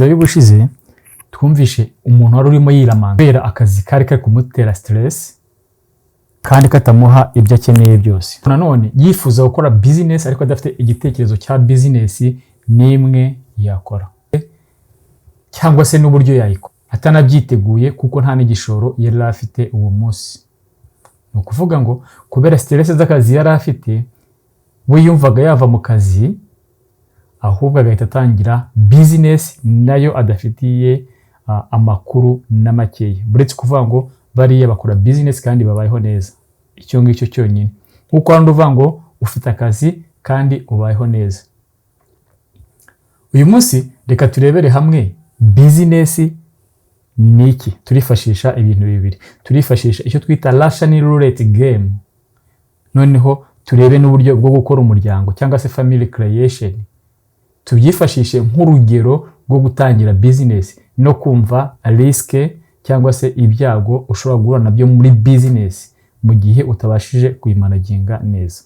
Video y'ubushize twumvishe umuntu wari urimo yiramanga kubera akazi kari kari kumutera stress kandi katamuha ibyo akeneye byose. Nanone yifuza gukora business ariko adafite igitekerezo cya business n'imwe yakora cyangwa se n'uburyo yayikora, atanabyiteguye kuko nta n'igishoro yari afite uwo munsi. Ni ukuvuga ngo kubera stress z'akazi yari afite, we yumvaga yava mu kazi ahubwo agahita atangira business nayo adafitiye amakuru na makeya, uretse kuvuga ngo bariya bakora business kandi babayeho neza, icyo ngicyo cyonyine. Nk'uko hano uvuga ngo ufite akazi kandi ubayeho neza. Uyu munsi reka turebere hamwe business ni iki. Turifashisha ibintu bibiri: turifashisha icyo twita Russian roulette game, noneho turebe n'uburyo bwo gukora umuryango cyangwa se family creation. Tubyifashishe nk'urugero rwo gutangira business no kumva risk cyangwa se ibyago ushobora guhura nabyo muri business mu gihe utabashije kuyimanaginga neza.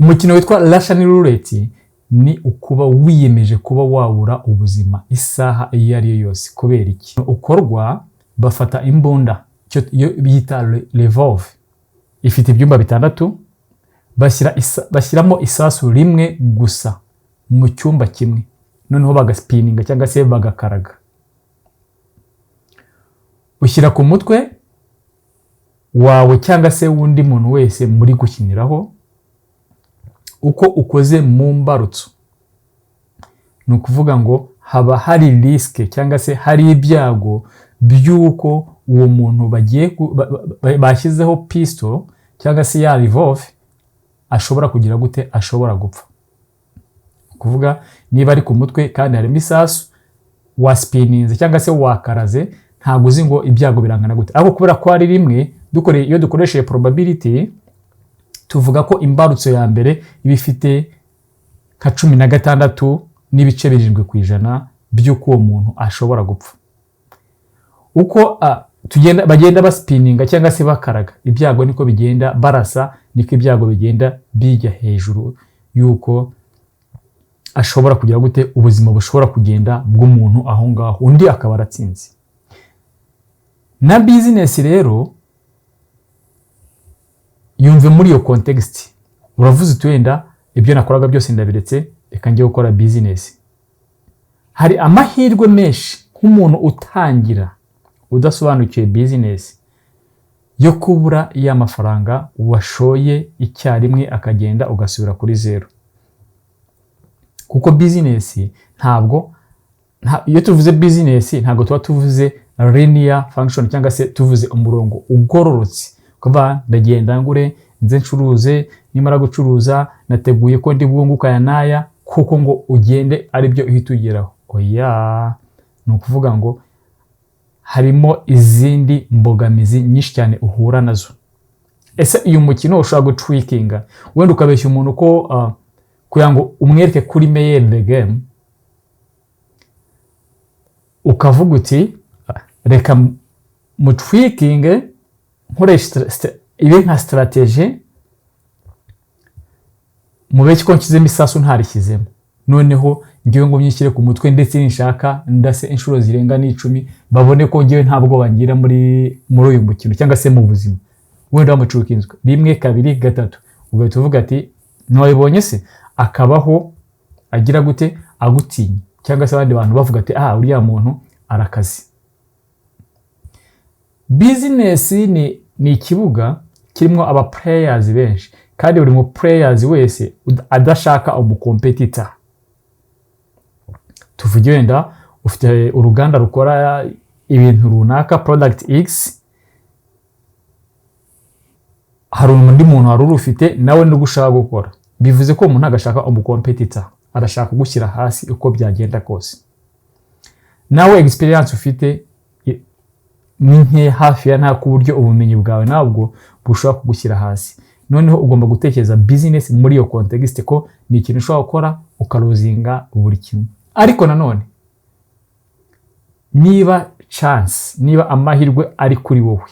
Umukino witwa Russian roulette ni ukuba wiyemeje kuba wabura ubuzima isaha iyo ari yo yose. Kubera iki? Ukorwa bafata imbunda, icyo iyo bita revolver, ifite ibyumba bitandatu, bashyiramo isasu rimwe gusa mu cyumba kimwe, noneho bagaspininga cyangwa se bagakaraga. Ushyira ku mutwe wawe cyangwa se w'undi muntu wese muri gukiniraho. Uko ukoze mu mbarutso, ni ukuvuga ngo haba hari risk cyangwa se hari ibyago by'uko uwo muntu bagiye bashyizeho pistol cyangwa se ya revolver ashobora kugira gute? Ashobora gupfa. Kuvuga niba ari ku mutwe kandi harimo isasu, waspininze cyangwa se wakaraze, ntabwo uzi ngo ibyago birangana gute. Ariko kubera ko ari rimwe, iyo dukoresheje probability, tuvuga ko imbarutso ya mbere iba ifite nka 16.7% by'uko uwo muntu ashobora gupfa. Uko tugenda bagenda baspininga cyangwa se bakaraga, ibyago niko bigenda barasa, niko ibyago bigenda bijya hejuru y'uko ashobora kugira gute, ubuzima bushobora kugenda bw'umuntu aho ngaho, undi akaba aratsinze. Na business rero yumve muri iyo context. Uravuze uti: "Wenda ibyo nakoraga byose ndabiretse, reka njye gukora business." Hari amahirwe menshi nk'umuntu utangira udasobanukiwe business yo kubura ya mafaranga washoye icyarimwe, akagenda ugasubira kuri zeru. Kuko business ntabwo iyo tuvuze business ntabwo tuba tuvuze linear function cyangwa se tuvuze umurongo ugororotse, kuva ndagenda ngure, nze ncuruze, nimara gucuruza nateguye ko ndi bwunguka aya n'aya, kuko ngo ugende aribyo uhita ugeraho. Oya, ni ukuvuga ngo harimo izindi mbogamizi nyinshi cyane uhura nazo. Ese uyu mukino ushobora gutrickinga, wenda ukabeshya umuntu ko kugira ngo umwereke kuri meilleur the game, ukavuga uti: "Reka mutrickinge, nkoresha ibe nka strategy, mubeshye ko nshyizemo isasu ntarishyizemo, noneho ngewe ngo myishyire ku mutwe, ndetse ninshaka ndase inshuro zirenga n'icumi, babone ko ngewe nta bwoba ngira muri uyu mukino cyangwa se mu buzima." Wenda wamucukinzwe rimwe, kabiri, gatatu, ugahita uvuga ati: "Ntiwabibonye se?" Akabaho agira gute? Agutinya, cyangwa se abandi bantu bavuga ati: "Ah, uriya muntu arakaze." Business ni ikibuga kirimo aba players benshi, kandi buri mu players wese adashaka umucompetitor. Tuvuge wenda ufite uruganda rukora ibintu runaka, product X, hari undi muntu wari urufite nawe nubwo ushaka gukora. Bivuze ko umuntu ntabwo ashaka umucompetitor, arashaka kugushyira hasi uko byagenda kose. Nawe experience ufite ni nkeya, hafi ya nta, ku buryo ubumenyi bwawe ntabwo bushobora kugushyira hasi. Noneho ugomba gutekereza business muri iyo context, ko ni ikintu ushobora gukora ukalosinga buri kimwe. Ariko nanone niba chance, niba amahirwe ari kuri wowe,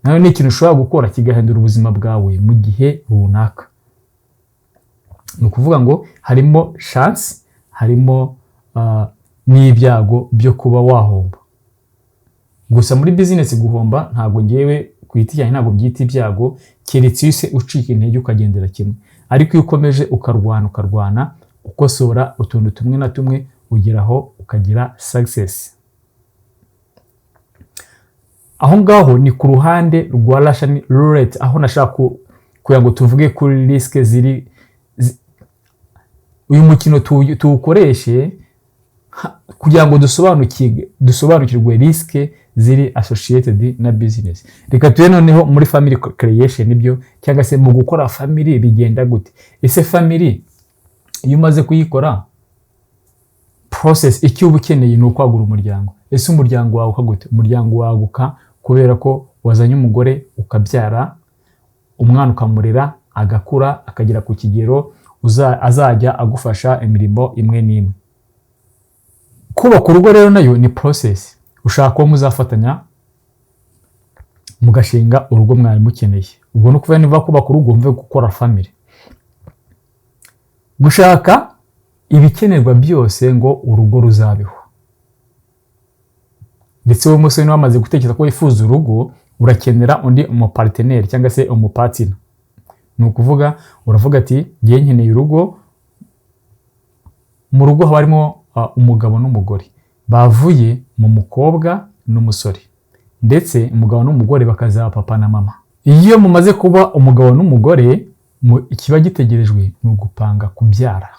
nawe ni ikintu ushobora gukora kigahindura ubuzima bwawe mu gihe runaka. Ni ukuvuga ngo harimo chance, harimo n'ibyago byo kuba wahomba. Gusa muri business guhomba ntabwo, ngewe ku giti cyanjye, ntabwo byita ibyago, keretse iyo se ucika intege ukagendera kimwe. Ariko iyo ukomeje ukarwana, ukarwana, ukosora utuntu tumwe na tumwe, ugeraho ukagira success. Aho ngaho ni ku ruhande rwa Russian roulette, aho nashaka kugira ngo tuvuge kuri risk ziri uyu mukino tuwukoreshe kugira ngo dusobanukirwe risk ziri associated na business. Reka tube noneho muri family creation ibyo, cyangwa se mu gukora family bigenda gute? Ese family iyo umaze kuyikora, process icyo uba ukeneye ni ukwagura umuryango. Ese umuryango waguka gute? Umuryango waguka kubera ko wazanye umugore, ukabyara umwana, ukamurera agakura, akagera ku kigero azajya agufasha imirimo imwe n'imwe. Kubaka urugo rero nayo ni process. Ushaka uwo muzafatanya mugashinga urugo mwari mukeneye. Ubwo ni ukuvuga, niba kubaka urugo mve gukora family, gushaka ibikenerwa byose ngo urugo ruzabeho. Ndetse wowe musore, niba wamaze gutekereza ko wifuza urugo, urakenera undi umupartner cyangwa se umupartner. Ni ukuvuga uravuga ati: "Ngiye, nkeneye urugo." Mu rugo haba harimo umugabo n'umugore bavuye mu mukobwa n'umusore, ndetse umugabo n'umugore bakazaba papa na mama. Iyo mumaze kuba umugabo n'umugore, ikiba gitegerejwe ni ugupanga kubyara,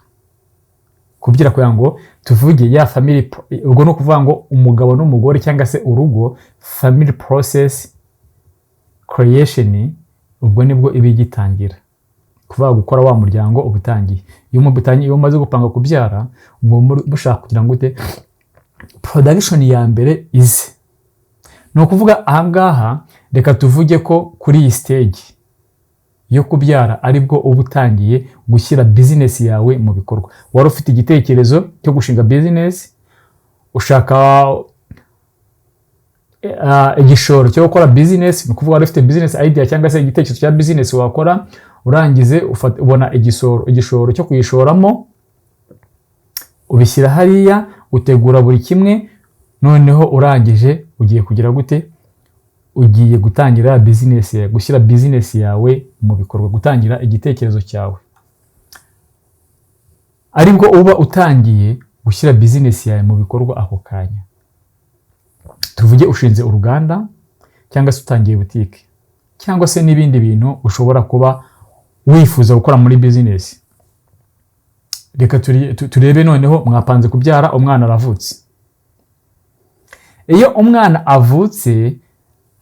kubyara kugira ngo tuvuge ya family. Ubwo ni ukuvuga ngo umugabo n'umugore cyangwa se urugo, family process creation, ubwo nibwo iba igitangira. Kuvuga gukora wa muryango uba utangiye iyo mumaze gupanga kubyara, ngo mushaka kugira ngo ute production ya mbere ize. Ni ukuvuga ahangaha reka tuvuge ko kuri iyi stage yo kubyara aribwo uba utangiye gushyira business yawe mu bikorwa. Wari ufite igitekerezo cyo gushinga business, ushaka igishoro cyo gukora business. Ni ukuvuga wari ufite business idea cyangwa se igitekerezo cya business wakora, urangize ubona igishoro cyo kuyishoramo, ubishyira hariya, utegura buri kimwe. Noneho urangije, ugiye kugira gute? Ugiye gutangira business yawe, gushyira business yawe mu bikorwa, gutangira igitekerezo cyawe. Aribwo uba utangiye gushyira business yawe mu bikorwa ako kanya. Tuvuge ushinze uruganda, cyangwa se utangiye butike, cyangwa se n'ibindi bintu ushobora kuba wifuza gukora muri business. Reka turebe noneho mwapanze kubyara, umwana aravutse. Iyo umwana avutse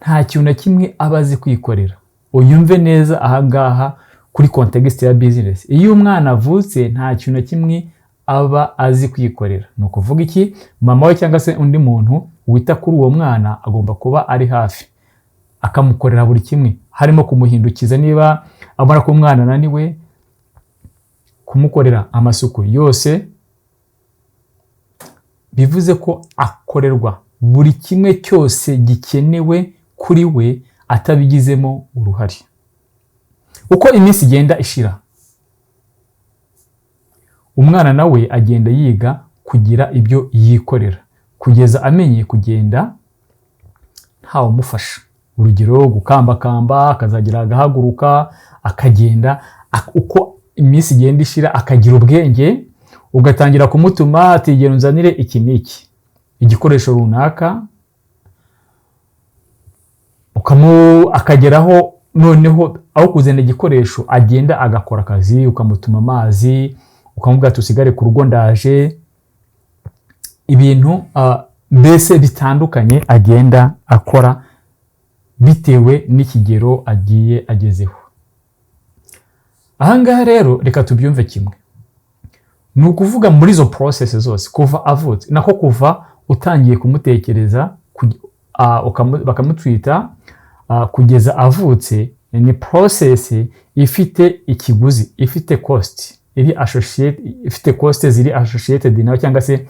nta kintu na kimwe aba azi kwikorera. Uyumve neza ahangaha kuri context ya business. Iyo umwana avutse nta kintu na kimwe aba azi kwikorera. Ni ukuvuga iki? Mama we cyangwa se undi muntu wita kuri uwo mwana agomba kuba ari hafi, akamukorera buri kimwe, harimo kumuhindukiza niba abona ko umwana ananiwe, kumukorera amasuku yose. Bivuze ko akorerwa buri kimwe cyose gikenewe kuri we atabigizemo uruhare. Uko iminsi igenda ishira, umwana nawe agenda yiga kugira ibyo yikorera, kugeza amenye kugenda ntawumufasha. Urugero gukambakamba, akazagira agahaguruka akagenda. Uko iminsi igenda ishira akagira ubwenge, ugatangira kumutuma ati: "Genda unzanire iki n'iki," igikoresho runaka, akageraho noneho aho kuzana igikoresho agenda agakora akazi. Ukamutuma amazi, ukamubwira ati: "Usigare ku rugo, ndaje." Ibintu mbese bitandukanye agenda akora bitewe n'ikigero agiye agezeho. Ahangaha rero reka tubyumve kimwe. Ni ukuvuga muri izo process zose, kuva avutse, nako kuva utangiye kumutekereza, bakamutwita, kugeza avutse, ni process ifite ikiguzi, ifite cost iri associate, ifite cost ziri associated nayo, cyangwa se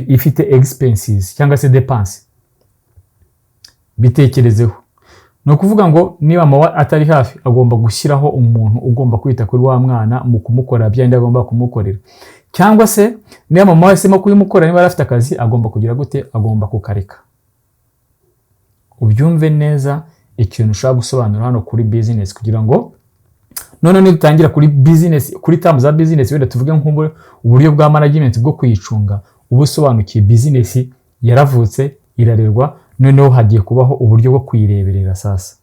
ifite expenses cyangwa se dépense. Bitekerezeho. Ni ukuvuga ngo niba mama atari hafi, agomba gushyiraho umuntu ugomba kwita kuri wa mwana mu kumukorera bya bindi agomba kumukorera. Cyangwa se niba mama wahisemo kubimukorera, niba yari afite akazi, agomba kugira gute? Agomba kukareka. Ubyumve neza ikintu ushobora gusobanura hano kuri business, kugira ngo none nidutangira kuri business, kuri terms za business, wenda tuvuge nk'ubu uburyo bwa management bwo kuyicunga, uba usobanukiye. Business yaravutse, irarerwa, noneho hagiye kubaho uburyo bwo kuyireberera. Sasa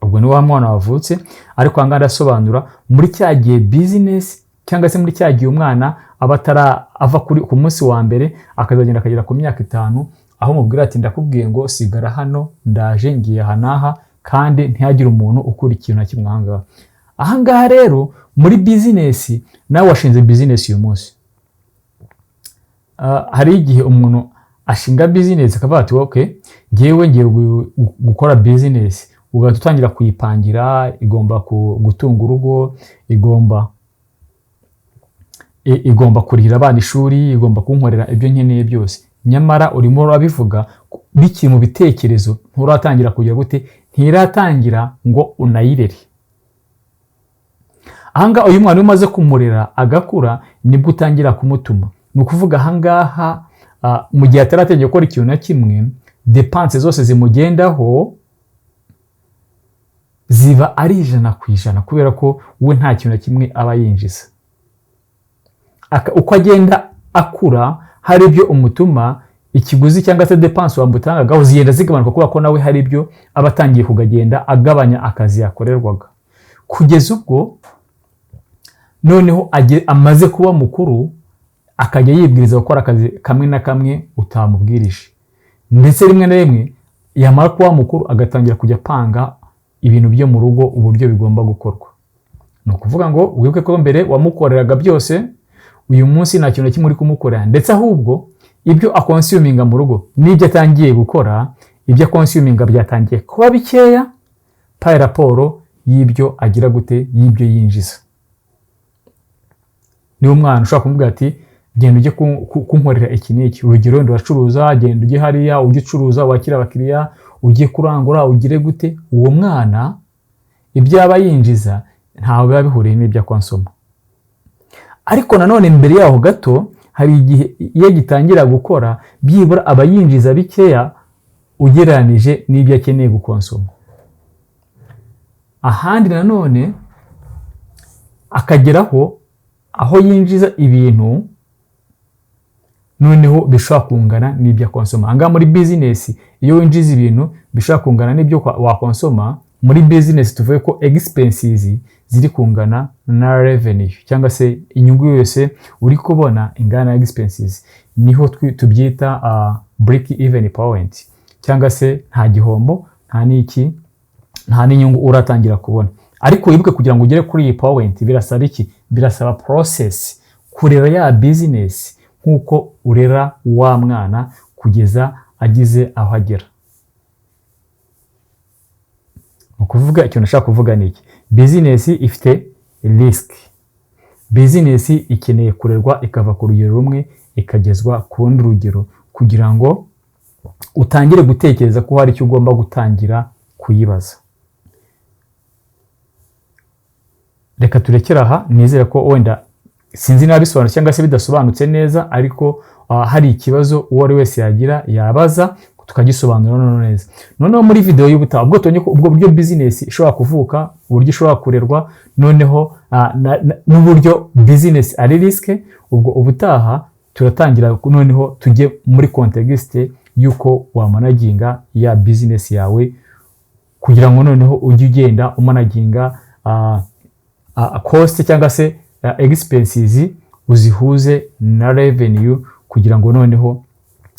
ubwo ni wa mwana wavutse, ariko aha ngaha ndasobanura muri cya gihe business, cyangwa se muri cya gihe umwana aba atara ava kuri ku munsi wa mbere akazagenda akagera ku myaka 5, aho umubwira ati: "Ndakubwiye ngo sigara hano, ndaje, ngiye aha n'aha, kandi ntihagire umuntu ukura ikintu na kimwe aha ngaha." Aha ngaha rero muri business, nawe washinze business uyu munsi. Hari igihe umuntu ashinga business akavuga ati: "Ok, ngewe ngiye gukora business." Ugahita utangira kuyipangira: igomba gutunga urugo, igomba kurihira abana ishuri, igomba kunkorera ibyo nkeneye byose. Nyamara urimo urabivuga bikiri mu bitekerezo, nturatangira kugira gute? Ntiratangira ngo unayirere. Ahangaha uyu mwana iyo umaze kumurera agakura, nibwo utangira kumutuma. Ni ukuvuga ahangaha mu gihe ataratangira gukora ikintu na kimwe, dépenses zose zimugendaho ziba ari 100%, kubera ko we nta kintu na kimwe aba yinjiza. Uko agenda akura, hari ibyo umutuma, ikiguzi cyangwa se dépenses wamutangagaho zigenda zigabanuka, kubera ko nawe hari ibyo aba atangiye kugagenda agabanya akazi yakorerwaga, kugeza ubwo noneho amaze kuba mukuru, akajya yibwiriza gukora akazi kamwe na kamwe utamubwirije. Ndetse rimwe na rimwe yamara kuba mukuru, agatangira kujya apanga ibintu byo mu rugo uburyo bigomba gukorwa. Ni ukuvuga ngo wibuke ko mbere wamukoreraga byose, uyu munsi nta kintu na kimwe uri kumukorera. Ndetse ahubwo ibyo aconsuminga mu rugo n'ibyo atangiye gukora, ibyo aconsuminga byatangiye kuba bikeya par rapport y'ibyo agira gute, y'ibyo yinjiza. Niba umwana ushobora kumubwira ati: "Genda ujye kunkorera iki n'iki," urugero wenda uracuruza, "genda ujye hariya ujye ucuruza, wakire abakiriya, ujye kurangura, ugire gute," uwo mwana ibyo aba yinjiza ntawe biba bihuriye n'ibyo aconsoma. Ariko nanone mbere yaho gato, hari igihe iyo agitangira gukora, byibura aba yinjiza bikeya ugereranije n'ibyo akeneye guconsoma. Ahandi nanone akageraho aho yinjiza ibintu noneho bishobora kungana n'ibyo aconsoma. Ahangaha muri business, iyo winjiza ibintu bishobora kungana n'ibyo waconsoma muri business, tuvuge ko expenses ziri kungana na revenue, cyangwa se inyungu yose uri kubona ingana na expenses, niho tubyita break even point, cyangwa se nta gihombo, nta n'iki, nta n'inyungu uratangira kubona. Ariko wibuke, kugira ngo ugere kuri iyi point birasaba iki? Birasaba process, kurera ya business nk'uko urera wa mwana kugeza agize aho agera. Ni ukuvuga ikintu nashaka kuvuga ni iki: business ifite risk, business ikeneye kurerwa ikava ku rugero rumwe ikagezwa ku rundi rugero, kugira ngo utangire gutekereza ko hari icyo ugomba gutangira kuyibaza. Reka turekere aha. Nizere ko wenda, sinzi niba bisobanutse cyangwa se bidasobanutse neza, ariko hari ikibazo uwo ari wese yagira yabaza, tukagisobanura noneho neza. Noneho muri video y'ubutaha, ubwo tubonye ko ubwo buryo business ishobora kuvuka, uburyo ishobora kurerwa, noneho n'uburyo business ari risk, ubwo ubutaha turatangira noneho tujye muri context y'uko wamanaginga ya business yawe, kugira ngo noneho ujye ugenda umanaginga cost cyangwa se expenses, uzihuze na revenue, kugira ngo noneho,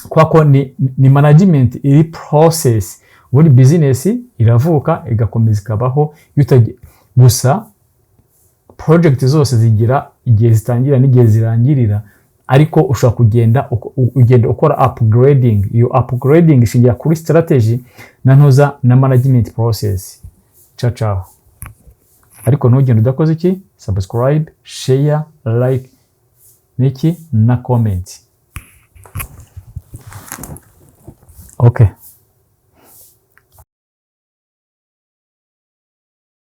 kubera ko ni management iri process. Ubundi business iravuka, igakomeza ikabaho. Iyo gusa project zose zigira igihe zitangira n'igihe zirangirira, ariko ushobora kugenda ugenda ukora upgrading. Iyo upgrading ishingira kuri strategy na ntuza na management process. Ciao ciao. Ariko ntugende udakoze iki? Subscribe, share, like n'iki na comment. Okay.